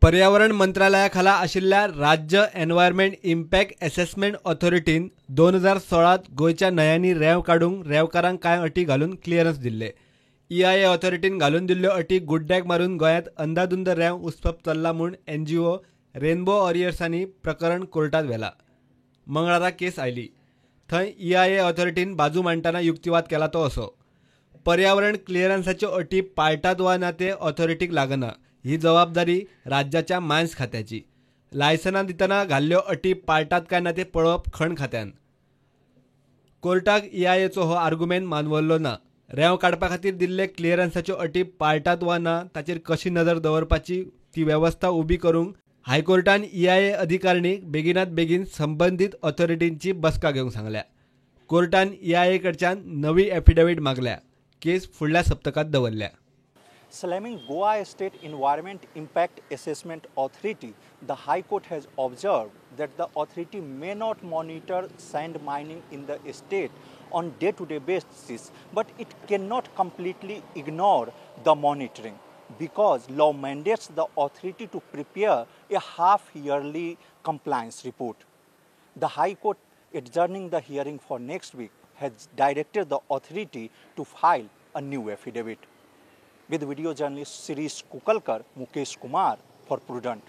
पर्यावरण मंत्रालया खाला आशिल्ल्या राज्य एनवायरमेंट इम्पॅक्ट एसेसमेंट ऑथॉरिटीन 2016 गोंयच्या न्हंयांनी रेंव काडूंक रेंवकारांक कांय अटी घालून क्लियरन्स दिल्ले. ईआयए ऑथॉरिटीन घालून दिल्ल्यो अटी गुड्ड्याक मारून गोंयांत अंदाधुंद रेंव उसपप चल्ला म्हूण एनजीओ रेनबो वॉरियर्सांनी प्रकरण कोर्टांत व्हेला. मंगळारा केस आयली. थंय ईआयए ऑथॉरिटीन बाजू मांडटना युक्तिवाद केला तो असो: पर्यावरण क्लियरन्साच्यो अटी पाळटात वा ना ते ऑथॉरिटीक लागना, ही जबाबदारी राज्याच्या मायन्स खात्याची. लायसनां दितना घाल्ल्यो अटी पाळटात काय ना ते पळोवप खण खात्यान. कोर्टाक ईआयएचो हो आर्गुमेंट मानवल्लो ना. रेंव काडपा खातीर दिल्ले क्लियरन्साच्यो अटी पाळटात वा ना ताचेर कशी नदर दवरपाची ती वेवस्था उबी करूंक हायकोर्टान ईआयए अधिकारणीक बेगिनात बेगीन संबंदीत ऑथॉरिटींची बसका घेवंक सांगल्या. कोर्टान ईआयए कडच्यान नवी एफिडेवीट मागल्या. केस फुडल्या सप्तकांत दवरल्या. Slamming Goa State Environment Impact Assessment Authority, the High Court has observed that the authority may not monitor sand mining in the state on day-to-day basis, but it cannot completely ignore the monitoring because law mandates the authority to prepare a half-yearly compliance report. The High Court, adjourning the hearing for next week, has directed the authority to file a new affidavit. With video journalist Shirish Kukalkar, Mukesh Kumar for Prudent.